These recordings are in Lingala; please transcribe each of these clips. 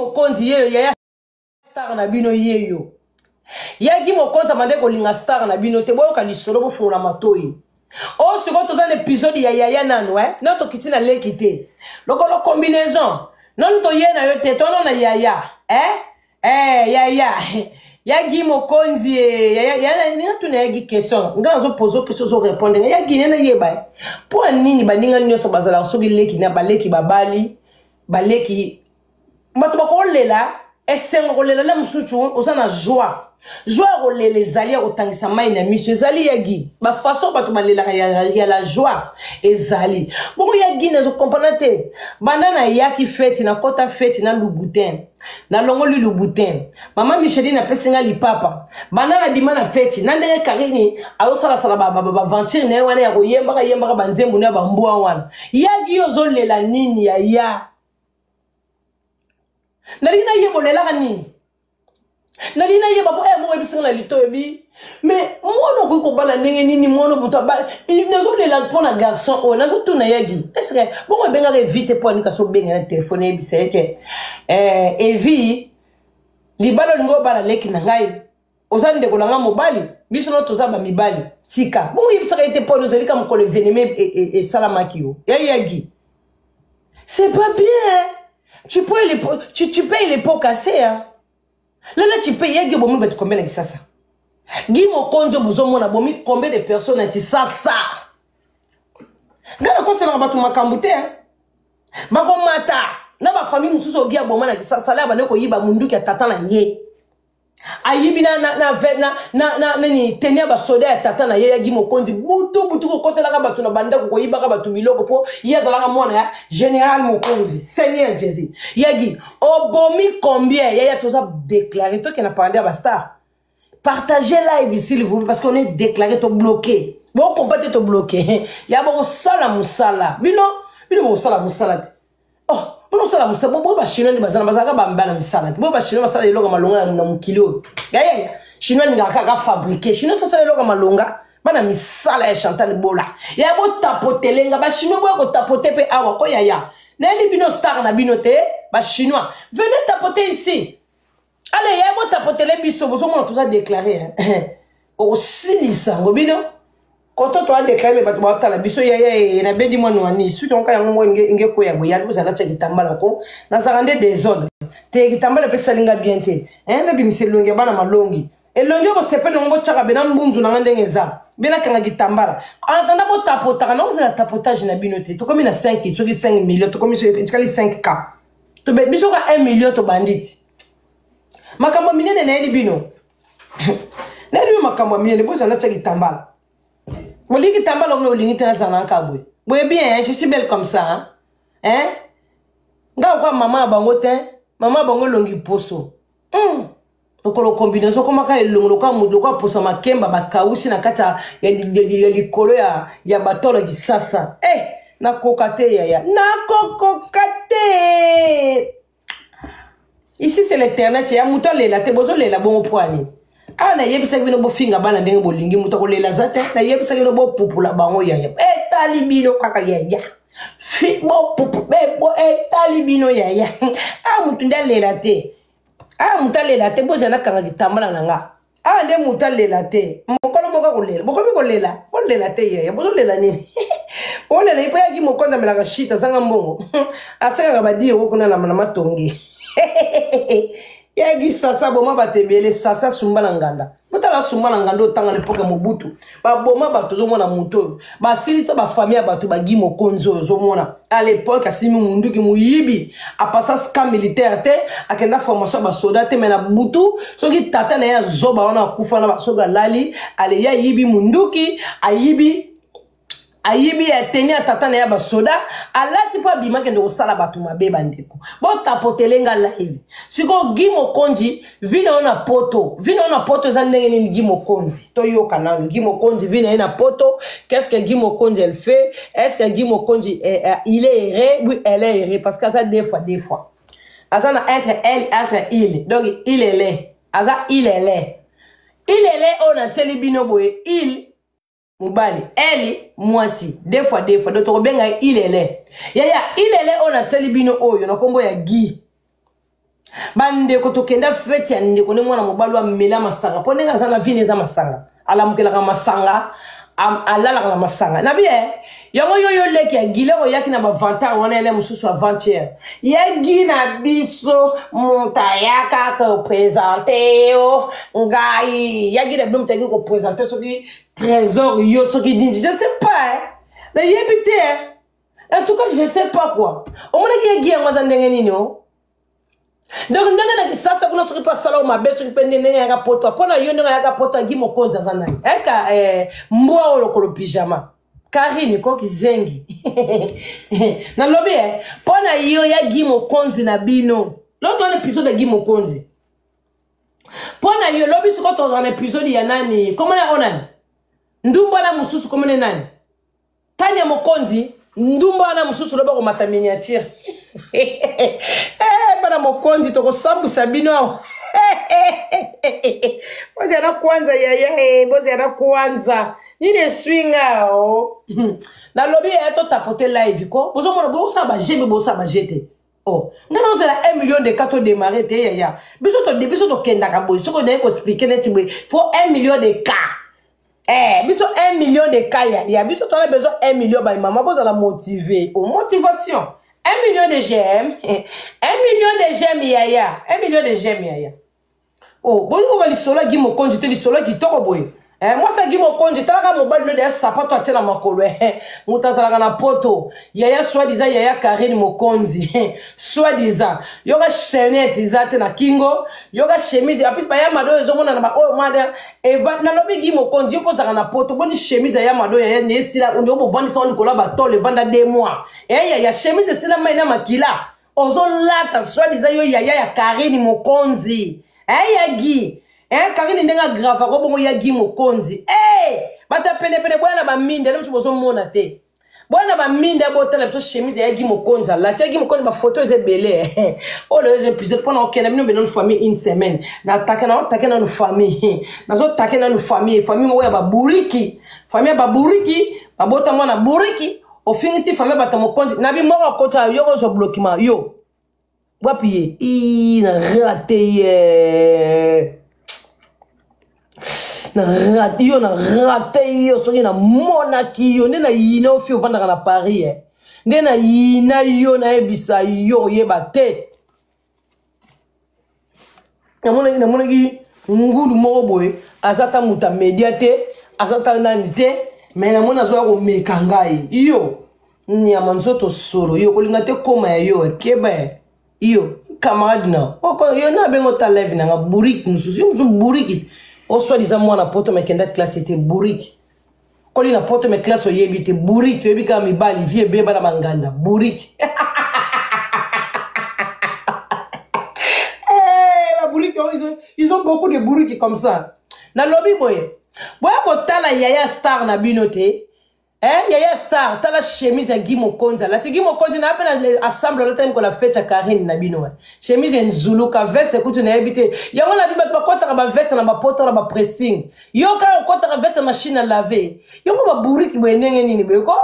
Mokonzi yeyo yaya star na bino yeyo. Ya Guy Mokonzi abande kolinga star na bino te boyoka lisolo bofungola matoyi. Oyo sikoyo toza na episode ya yaya nanu eh nanu tokiti na leki te. Lokolo combinaison nanu toye na yo te tono na yaya eh eh yaya ya Guy Mokonzi eh yaya ya natuna ya Guy question nga nazo pose question ozo répondre nga ya Guy nena yeba eh mpo ya nini baninga nyonso bazalaka soki leki na baleki babali baleki bato bakolela esengo kolela na mosusu oza na joie joie ya kolela ezali ya kotangisa mai na miso ezali ya gi bafaso bato balelaka ya, ya la joie ezali bongo ya gi nazokomprena te banda nayaki feti nakɔta feti na louboutin nalongoli louboutin mama micheline apesi nga lipapa banda nabima na feti na ndenge karini azosalasala baventure na ye wana ya koyembaka yembaka banzembo na ya bambwa wana yagi yo ozolela nini yaya nalingi nayeba olelaka nini nalingi nayeba po eh, moko oyebisi nga na lito oyebi mais mwana okoki kobala ndenge nini mwana moto abala nazolela mpo na garçon oyo nazotuna yagi estce bongo ebengaka evi te mpo ani kasi obenga na telefone eyebisa ye ke eh, evi libala olingi obala leki na ngai oza ndeko na ngai mobali biso no toza bamibali tika bongo oyebisaka ye te mpo ani ozali ka mokolo eveneme esalamaki yo ya yagi c'est pas bien tu peux les, tu, tu payes les pots cassés hein. Lala tu payes yagi obomi bato combien na kisasa gi mokonzi bozomona bomi combien de personnes na kisasa ngai nakoselaka bato makambo te bakomata na bafamille mosusu ogi aboma na kisasa la abandi koyiba munduki ya tata na ye ayibi na, na, na, na, na, na nini teni ya basoda ya tata na ye yagi mokonzi butu butu kokotelaka bato na bandako koyibaka bato biloko mpo ye azalaka mwana ya général mokonzi seigneur jésus yagi obomi combien yaya toza déclaré tokenda parle ya bastar partagez live s'il vous plaît parce qu'on est déclaré to bloqué bokompa te to bloqué ya bokosala mosala bino bino bokosala mosala te oh mpona osala mosala bo bachinois nde bazala bazalaka bambala misala te bo bachinois basala eloko malonga na mokili oyo yayaya chinois alingaka kaka fabriqué chinois sasala eloko malonga bana misala ya chantal bola ya botapotele nga bachinois boya kotapote mpe awa ko yaya nayebi bino star na bino te bachinois venez tapoter ici ale ya botapotele biso bozomona toza déclaré okosilisa yango bino koto toa déclaré me bato baotala biso yaya nabendi mwa nwani suki yango yango moko nge ekweya boye yali kozala natya kitambala ko nazalaka nde desordre te kitambala mpe esali nga bien te nabimisa elongi ya bana malongi elongi oyo bosepeli nango botyaka bena mbunzu na nga ndenge eza bena kanga kitambala en attendant botapotaka nakozela tapotage na bino te tokomi na 5 soki 5 million tokomi etikali 5 k tobe biso ka 1 million tobandi ti makambo minene nayeli bino nayeli bino makambo ya minene bozala natya kitambala bolingi kitambala oyo olingi te nazala na nka boye boye bien je suis belle comme ça hein? hein? nga okwa mama ya bango te mama ya bango elongi poso mm. lokolo combinaison okomaka elongo lokola moto lokola poso ya makemba bakausi na kati ya, ya, ya, ya likolo ya, ya batolo kisasa eh, nakoka te yaya nakokoka te ici c'est l'internet ya moto alela te bozolela bongo mpo ani awa nayebisaki bino bofinga bana ndenge bolingi moto akolela aza te nayebisaki bino bopupula bango yaya etali bino kaka yaya bopupu etali bino yaya awa moto nde alela te awa moto alela te bozala nakanga kitambala na nga awa nde moto alela te mokolo moko akolela bokomi kolela bolela te yaya bozolela nini bolela ye mpo yaki mokonzi amelaka shit azanga mbongo asengaka badiyo kuna na matonge yaki sasa boma bato ebele sasa sumba na nganda botala sumba na nganda otanga lepoke mobutu baboma bato ozomona moto oyo basilisa bafamille ya bato bagi mokonzi oyo ozomona à l'époque asimi munduki moyibi apasa camp militaire te akenda formation ya basoda te me na butu soki tata na ye azoba wana akufa na soki alali ale ye ayibi munduki ayibi ayibi ya teni ya tata na ye ya basoda alati mpo abima kende kosala bato mabe bandeko botapotele nga live sikoyo gi mokonzi vi na yo na poto vi na yo na poto eza ndenge nini gi mokonzi toyoka nanu gi mokonzi vi na ye na poto qu'est ce que gi mokonzi elle fait est ce que gi mokonzi eh, eh, il est erré oui elle est erré parce que aza deux fois deux fois aza na entre elle entre il donc il elle est aza il elle est il elle est oyo natieli bino boye il mobali elle mwasi deux fois deux fois donc tokobenga ye ilele yaya ilele oyo natieli bino oyo na nkombo ya guy Bandeko tokenda feti ya ndeko nde mwana mobali oyo amela masanga mpo ndenge aza na vini eza masanga alamukelaka masanga alalaka na masanga nabi e yango yo yo leki ya gile oyaki na bavantard wana ele mosusu avant-hier ye gi na biso moto ayaka kopresente yo ngai ya gi na bino moto ayaki kopresente soki trésor yo soki nini je sais pas eh. Nayebi te eh. En tout cas je sais pas quoi. Omonaki ye gi yango aza ndenge nini o oh? Donc ndenge na kisasa kuna soki mpe asala yo mabe soki mpe ndenge ayaka poto mpo na yo ndenge ayaka poto agi mokonzi aza nani eka eh, mbwa oyo lokolo pyjama karine ko kizengi nalobi e mpo na yo ya gi mokonzi na bino loto wana episode ya gi mokonzi mpo na yo lobi sikoyo tozala na episode ya nani komona yango nani ndumba na mosusu komona nani Tanya Mokonzi ndumba wana mosusu loba komata miniature eh, bana mokonzi tokosambwisa bino awa. Bozala na kwanza yaya eh, bozala na kwanza nini eswi nga o oh. Nalobi yaya totapote live ko bozomona bosala baje mpe bosala baje te o oh. Nga nazozela 1 million de cas todemare te yaya biso tokendaka boye soki onaye koexplike neti boye fo 1 million de cas. Eh, biso 1 million de kaya ya biso toza besoin 1 million ba mama bozala motive o oh, motivation 1 million de j'aime 1 million de j'aime yaya 1 million de j'aime yaya oh boni koka lisolo ya gi mokonzi te lisolo ya kitoko boye eh, mwasi ya gi mokonzi talaka mobali no deya sapato atie na makolo eh, moto azalaka na poto yaya soit disant yaya karine mokonzi soit disant yoka chainette eza te na kingo yoka chemise apis baya mado ezomonana baoyo mada eva nalobi gi mokonzi yo mpo ozalaka na poto boni chemise ya mado yaya ne esila nde bovandisa ngo likolo ya batole evanda de mois eya ya chemise esila mai na makila ozolata soit disant yo yaya ya karine mokonzi eya gi eh, karine ndenge agravaka bongo ya gi mokonzi e bato ya penepene boya na baminda na biso bozomona te bwana baminda botala biso chemise ya gi mokonzi alati ya gi mokonzi bafoto eza ebele oyo eza épisode mpona okenda bino benanu famille une semaine natake naotake nanu famille nazotake nanu famille famille moko ya baburiki famille ya baburiki babota mwana buriki ofingisi famille ya bato mokonzi na bi moko akota yo kozwa blokima yo wapi ye i na rate ye na rate yo na rate yo soki namonaki yo nde nayina yo fi ovandaka na paris eh. Nde nayina yo nayebisa yo oyeba te namonaki namonaki ngulu moko boye aza ata moto ya media te aza ata nani te me namoni azoya komeka ngai yo nyama nzoto solo yo kolinga te koma ya yo ekeba yo camarade na oko yo na bengo ta live nanga bourrique mosusu yo mosusu bourrique oswaliza mwana poto mekenda classe te bourrique koli na poto me classe oyebi te bourrique oyebi kaka mibali vie ebeba na banganda bourrique hey, babourrique ils ont beaucoup de bourrique comme ça nalobi boye boya kotala yaya star na bino te. Eh, yaya star tala chemise ya Guy Mokonzi alati Guy Mokonzi na pe na assemble alati mikola fete ya Karine na bino eh. Chemise enzuluka veste kutu nayebi te yango na bi bato bakotaka ba veste na ba poto na ba pressing yo kaka okotaka veste na machine à laver yango ba bourrique boye ndenge nini boye ko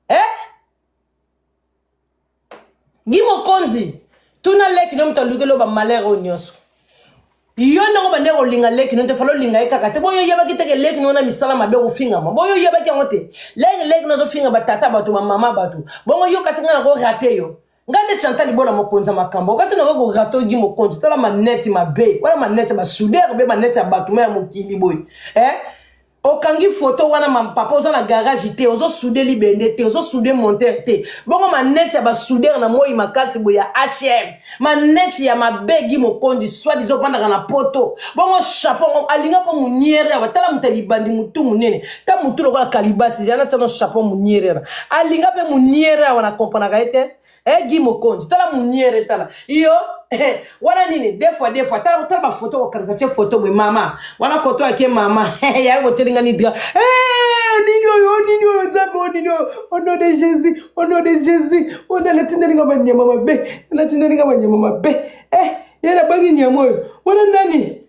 eh Guy Mokonzi tuna leki no moto alukeli oyo bamalere oyo nyonso yo ndenge obandaki kolinga leki no te fala olinga ye kaka te boyo oyebaki te ke leki no na misala mabe kofingama boyo oyebaki yango te leki leki no azofinga batata bato bamama bato bongo yo kasi ngai nakorate yo ngai nde chantal libola mokonzi ya makambo okati nakoki korate ogi mokonzi tala maneti mabe wana maneti ya basudere be maneti ya bato ma ya mokili boye eh? Okangi photo wana ma papa oza na garage te ozo soude libende te ozo soude monteur te bongo maneti ya ba soudeur na moi makasi boye ya HM maneti ya mabe gi mokonzi soit disant ovandaka na poto bongo chapeau ngo alinga mpo muniere awa tala moto ya libandi motu monene ta motu lokola kalibasi yana tiano chapeau muniere wana alinga mpe muniere awa na kompranaka ye te Eh Guy Mokonzi, tala muniere tala. Yo eh, wana nini deux fois deux fois tala tala ba photo kokangisa tie photo boye mama. Wana koto ake mama. Ya kotelinga ni dra. Eh nini oyo nini oyo Nzambe oyo nini oyo au nom de Jésus, au nom de Jésus. Oyo nalatindeli nga banyama mabe. Nalatindeli nga banyama mabe. Eh ye nabangi nyama oyo. Wana nani?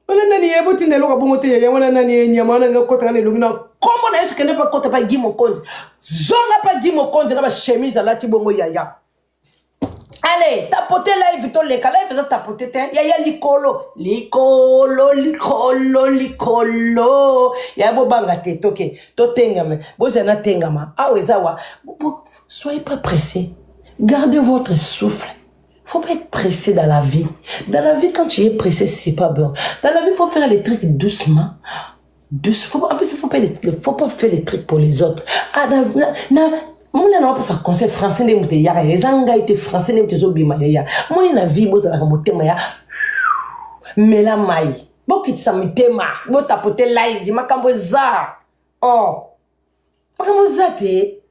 Wana nani ye botinda eloko bongo te yaya wana nani ye nyama wana ninga kota na elongi na kombo na Yesu kende pa kota pa Guy Mokonzi zonga pa Guy Mokonzi na ba chemise alati bongo yaya. Allez, tapote live toleka live eza tapote te yaya likolo likolo likolo likolo ya bobanga te toke totengama bozala natengama awa eza wa soyez pas pressé gardez votre souffle. Faut pas être pressé dans la vie. Dans la vie, quand tu es pressé, c'est pas bon. Dans la vie, faut faire les trucs doucement. Douce, faut, en plus, faut pas, les, faut pas faire les trucs pour les autres. Ah, na, na, na, moni na opesa conseil français nde moto eyaka eza ngai te français nde moto ezobima yaya moni na vie bozalaka motema ya mela mai bokitisa mitema botapote live makambo eza oh makambo eza te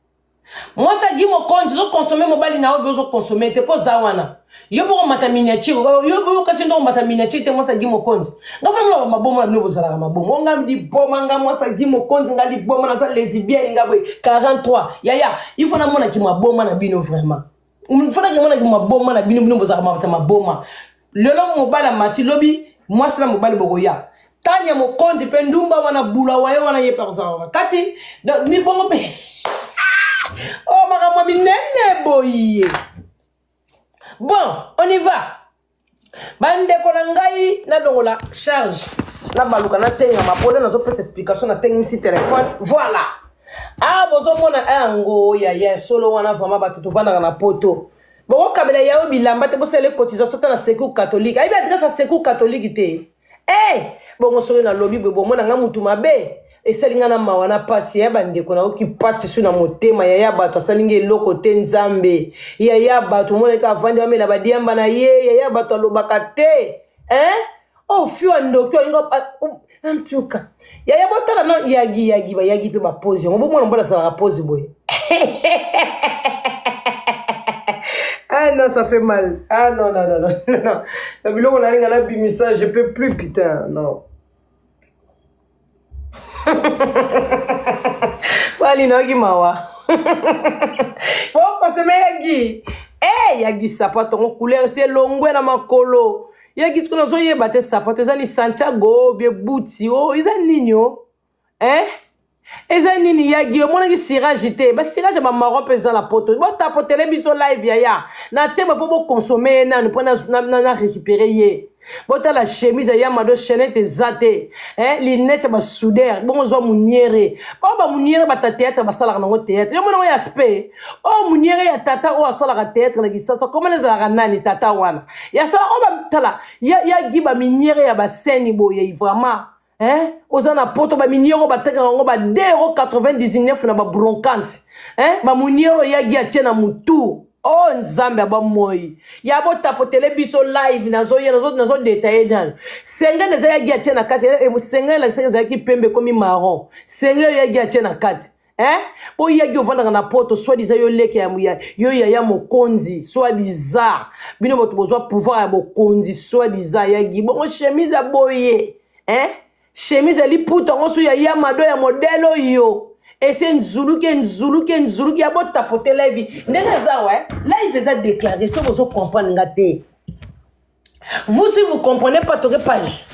mwasi agi mokonzi ozokonsome mobali na yo ozokonsome te mpo oza wana yo mpo komata miniature yo kasi nde komata miniature te mwasi agi mokonzi nga fana mona maboma na bino bozalaka maboma nga liboma nga mwasi agi mokonzi nga liboma naza lesibienne nga boye 43 yaya il faut namonaki maboma na bino vraiment fanaki monaki maboma na bino bino bozalaka mabata maboma lelo mobali amati lobi mwasi na mobali bokoya tanya mokonzi mpe ndumba wana bula waye wana ye mpe akozala wana kati mibongo mpe o oh, makambo minene boye bon on y va bandeko na ngai nalongola charge nabaluka natengama mpo nde nazopesa explication natengimisi telefone voilà ah bozomona yango yaya solo wana vraiment bato tovandaka na poto bokokabela yawe bilamba te bosala cotisation ata na secours catholique ayebi adresse ya secours catholique te e eh! bongo soki nalobi boye bomona nga mutu mabe esali nga na mawa na mpasi ya bandeko nayoki mpasi su na motema yaya bato asali nga eloko te nzambe yaya bato omonaki avandi amela badiamba na ye yaya bato alobaka te eh? oh fio andoki olinga antuka yaya botala no yagi yagi bayagi mpe bapozi yango bomwana mobali asalaka pozi boye ah non ça fait mal ah non non non non non na biloko nalinga nabimisa je peux plus putain non bali nayoki mawa bokosome yagi e eh, yagi sapato yango couleur se elongwe na makolo yagi siko nazoyeba te sapato eza ni santiago bie buti o oh, eza nini o oh? eh? eza nini yagi omonaki cirage te basirage ya bamaron mpe eza na poto botapotele biso live yaya na tie mpo bokonsome ye nanu mpo na, na, na, na récupere ye botala chemise ya mado chenete eza te eh, linete ya basouder bongo zwa muniere bao bamuniere bata théâtre basalaka nango théâtre yo monango ya spe oyo oh, muniere ya tata oyo asalaka théâtre na kisasa komona ezalaka nani tata wana yasala oyo batala ya gi baminiere ya baseni boye vraiment hein oza na poto baminiero batekaka yango ba 2,99 na babroncante hein bamuniero yagi atie na mutu o oh, nzambe ya bomoi ya botapotele biso live nazoya nazodetaye nano sengele eza yagi atie na kati eh, eh, sengele elakisaki ezalaki pembe ekomi marron sengele yagi atie na kati eh? po yaki ovandaka na poto soit disant yo leki ya, yo yaya mokonzi soit disant bino bato bozwa pouvoir ya bokonzi soit disant yagi bongo chemise ya boye eh? chemise ya liputa yango so ya yamado ya modele oyo ese nzuluki enzuluki enzuluki ya botapote live ndenge eza wa live eza déclaré soki ozo comprendre nga te vous si vous comprenez pas toke page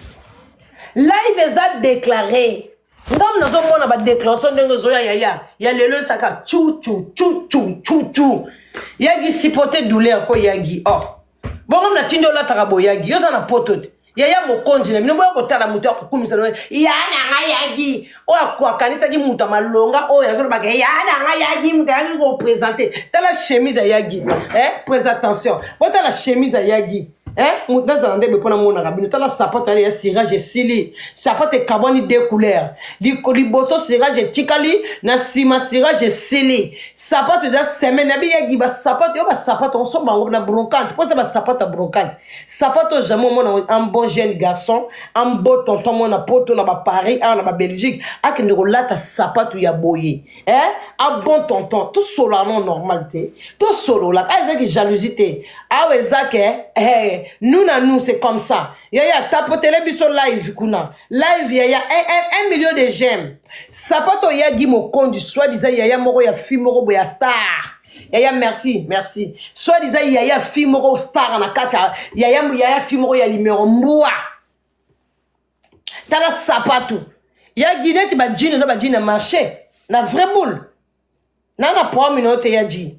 live eza déclaré ngambo nazomona badéclaration ndenge ezoya yaya ya lelo esaka cu cu cu cu cu cu yagi supporte douleur ko yagi oh bongo natindi olataka boyagi yo oza na poto te yaya mokonzi na bino boya kotala moto ya kokumisa na ya na nga yagi oyo akanisaki moto ya malonga oyo azolobaka ya na nga yagi moto ayaki kopresente tala chemise ya yagi eh, prese attention botala chemise ya yagi eh, moto nazala nde boye mpo namonaka bino tala sapato yale ya cirage esili sapato ekabwani de couleur liboso cirage etikali na nsima cirage esili sapato eza semaine yabi yagi basapato yo basapato osomba yango na brocante mpo eza basapato ya brocante sapato jamais omona un bon jeune garçon un beau tonton mwana poto na baparis awa na babelgique akende kolata sapato ya boye eh? un bon tonton tosolola no normal te tosololaka awa ezaki jalousie te awa eza ke eh, nous na nous c'est comme ça yaya tapotele biso live kuna live yaya 1 million de j'aime sapato oyagi mokonzi soit disant yaya moko ya fille moko boye ya star yaya merci merci soit disant yaya fille moko star na kati ya yaya yaya fille moko ya numero mbwa tala sapatu ya guinée ti ba jean eza ba jean ya marché na vrai boule na na problème na yo te ya jean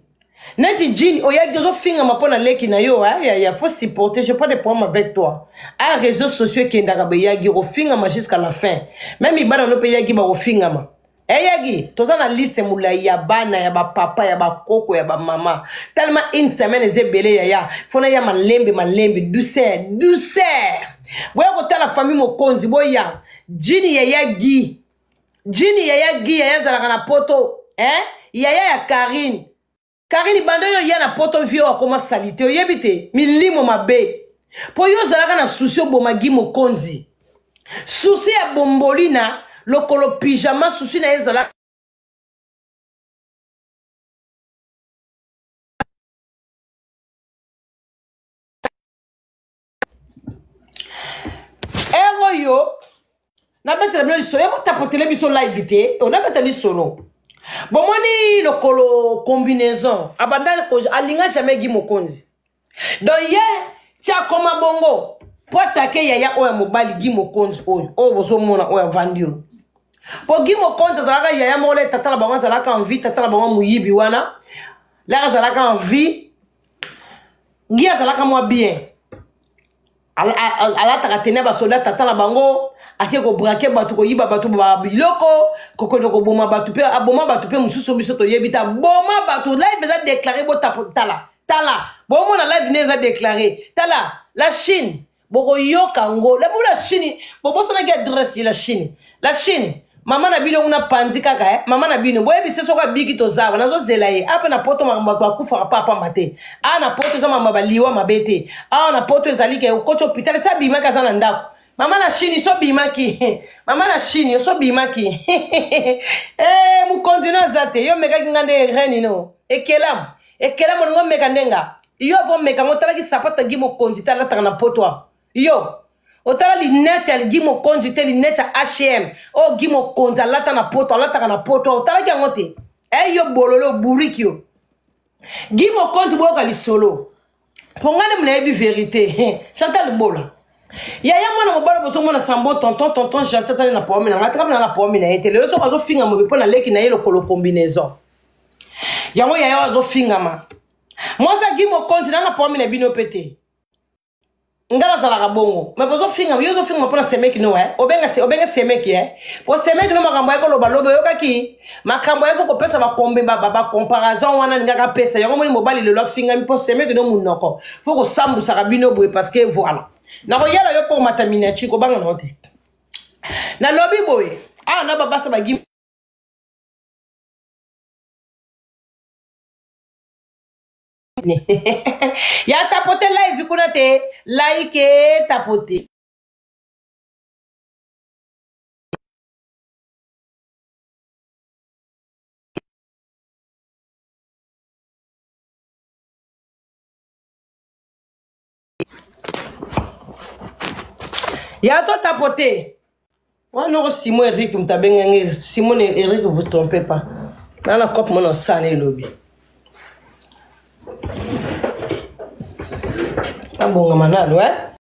Neti jean oyaki ozofingama mpo na leki na yo eh, ya, ya faut supporter, j'ai pas de problème avec toi. A réseaux sociaux ekendaka boyagi okofingama jusqu'à la fin. Même ibana no mpe yagi bakofingama. Eyagi eh, toza na liste molai ya bana ya bapapa ya bakoko ya bamama tellement une semaine eza ebele yaya fo naya malembe malembe douceur douceur boya kotala famille mokonzi boya jini yaya gi jini yaya gi yaya azalaka na poto eh? yaya ya karine karine banda yo ya na poto vie oyo akoma salite oyebi te milimo mabe mpo yo ozalaka na susi oboma gi mokonzi susi ya bombolina lokolo pyjama susi na ye ezalaka ere oyo nabetela bino lisolo ye botapotele biso live te onabeta lisolo bomoni lokolo combinaison abanda alinga jamais gi mokonzi donc ye ti akoma bongo mpo atake yaya oyo ya mobali gi mokonzi oyo oyo bozomona oyo avandi oyo mpo gi mokonzi azalaka yaya moko le tata na bango azalaka en vie tata na bango moyibi wana laka azalaka en vie Guy azalaka mwa bien alataka tene ya basoda tata na bango ake kobrake bato koyiba bato biloko kokende koboma bato mpe aboma bato mpe mosusu biso toyebi te aboma bato live eza déclaré botala tala bomona live nde eza déclaré tala la chine bokoyoka ngo la la chine bobosanaki adresse la chine la chine mama na bino kuna panzi kaka eh? mama na bino boyebise soki abiki tozawa nazozela ye ape na poto makambo bato bakufaka pa pamba te awa na poto eza makambo baliwa mabe te awa na poto ezali ke okoti hôpital esi abimaki aza na ndako mama na chine so obimaki mama na chine so obimaki eh, mokonzi no aza te yo omekaki nga nde reine no ekelamu ekelamu olingo omeka nde nga yo avo omeka ngo otalaki sapata gi mokonzi te alataka na poto awa yo otala linete ya gi mokonzi te linete ya hm oyo gi mokonzi alata na poto alataka na poto otalaki yango te e yo bololo oburiki yo gi mokonzi boyoka lisolo mpo ngai nde nayebi verité chantal bola yaya mwana mobali bozomona sambo tonton tonton gentil azali na pomi na ngai atikami na pomi na ye te lelo soki azofinga mobe mpo na leki na ye lokolo combinaison yango yaya oyo azofingama mwasi agi mokonzi na na pomi na bino mpe te nga nazalaka bongo me bozofingama yo ozofingama mpo na semeki no eh? obenga obenga semeki eh? po semeki no makambo ayaki koloba lobi oyokaki makambo ayaki kopesa bakombe bacomparaison wana alingaka apesa yango moni mobali lelo afingami mpo semeki no monoko fo kosambusaka bino boye parce que voilà nakoyela yo mpo komata miniature kobanga na yo te nalobi boye awa na babasa bagi ya tapote live kuna te like tapote ya to tapote wana oko simon eric moto abengangi simon eric vous trompez pas na na cope mona osana elobi abongama nano eh?